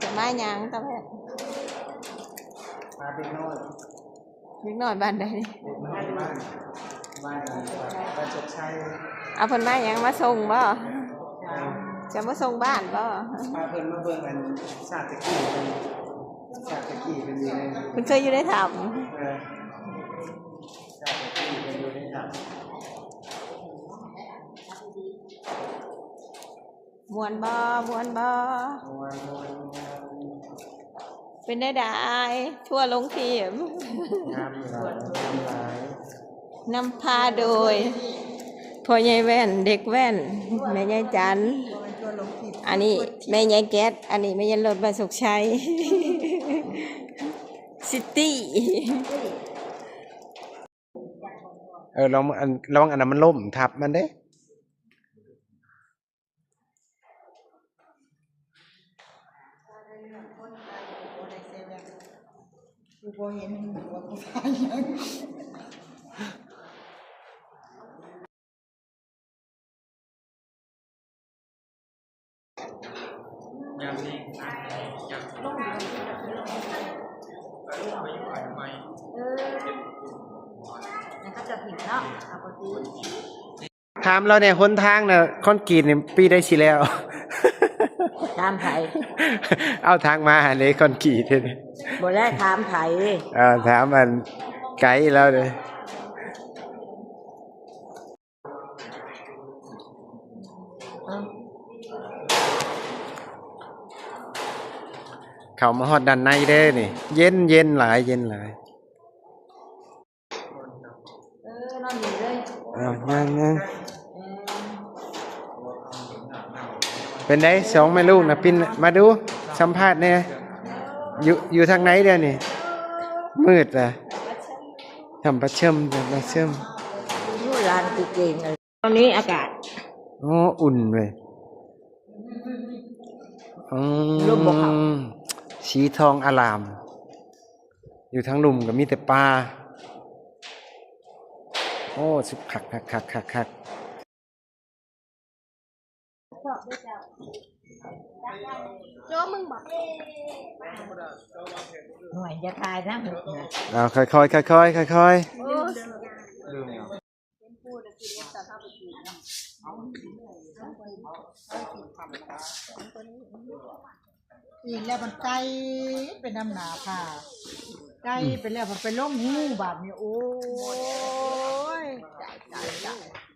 ຈະມາຫຍັງຕາແພດ? ມາເດັກນ້ອຍ. ເດັກນ້ອຍບ້ານໃດນີ້? ເດັກນ້ອຍບ້ານ ບ້ານ ບ້ານໂຊກໄຊ. ເອົາເພິ່ນມາຫຍັງ? ມາສົ່ງບໍ່? ຈະມາສົ່ງບ້ານບໍ່? ພາເພິ່ນມາເບິ່ງອັນຊາດຕະກີ້ເພິ່ນ ຊາດຕະກີ້ເພິ່ນຢູ່ໃນ ເພິ່ນເຄີຍຢູ່ໃນຖ້ຳ. ເອີ ຊາດຕະກີ້ເພິ່ນຢູ່ໃນຖ້ຳ. ມ່ວນບໍ່? ມ່ວນບໍ່? ມ່ວນ ມ່ວນ ມ່ວນ. ເປັນແນວໃດ? ທົວລົງທີບ ງາມຫຼາຍ ງາມຫຼາຍ. ນຳພາໂດຍພໍ່ໃຫຍ່ແວ່ນ ເດັກແວ່ນ ແມ່ໃຫຍ່ຈັນ. ອັນນີ້ແມ່ໃຫຍ່ແກັດ ອັນນີ້ແມ່ໃຫຍ່ລົດບ້ານໂຊກໄຊ ຊິຕີ້. ເອີ ລອງ ອັນ ລອງ ອັນນັ້ນມັນລົ້ມທັບມັນເດ້. ຍາມນີ້ ຍາມ ເອີ ແລ້ວເຂົາຈະຜິດເນາະ ເອົາປະຕູ. ຖາມລາວແດ່ ຫົນທາງນະ ຄອນກຣີດນີ້ປີໃດຊິແລ້ວ? ຖາມໃຜ? ເອົາ ທາງມາຫັ້ນເດ້ ຄອນກຣີດ. ບໍ່ໄດ້ຖາມໃຜ ເອີ ຖາມອັນໄກລາວເດ້. ເຂົ້າມາຮອດດ້ານໃນເດ້ນີ້ ເຢັນ ເຢັນຫຼາຍ ເຢັນຫຼາຍ. ເອີ ນອນນີ້ເລີຍ ອ່າ ຍັງ ຍັງ. ເອີ ເປັນໃດສອງແມ່ລູກນະ? ປິ່ນມາດູ ສຳພາດແດ່. ຢູ່ ຢູ່ທາງໃນເດນີ້? ມືດລະ ທຳປະເຊີມ ທຳປະເຊີມ. ໂອ້ ຫຼານຄືເກັ່ງ. ຕອນນີ້ອາກາດ ໂອ້ ອຸ່ນເວີຍ. ອືມ ລົມບໍ່ເຂົ້າ ສີທອງອາລາມ. ຢູ່ທາງລຸ່ມກໍມີແຕ່ປ່າ. ໂອ້ ສຸກຄັກໆໆໆ. ໂຈ້ມຶງບອກ ໜ່ວຍຢ່າຖ່າຍນຳລູກນະ. ເອົາ ຄ່ອຍໆ ຄ່ອຍໆ ຄ່ອຍໆ. ໂອ້ ລືມແລ້ວ. ອີກແລ້ວມັນໄກ່ໄປນຳໜ້າຜາ ໄກ່ໄປແລ້ວມັນໄປລົງຮູບາດນີ້. ໂອ້ຍ ຕາຍ ຕາຍ ຕາຍ.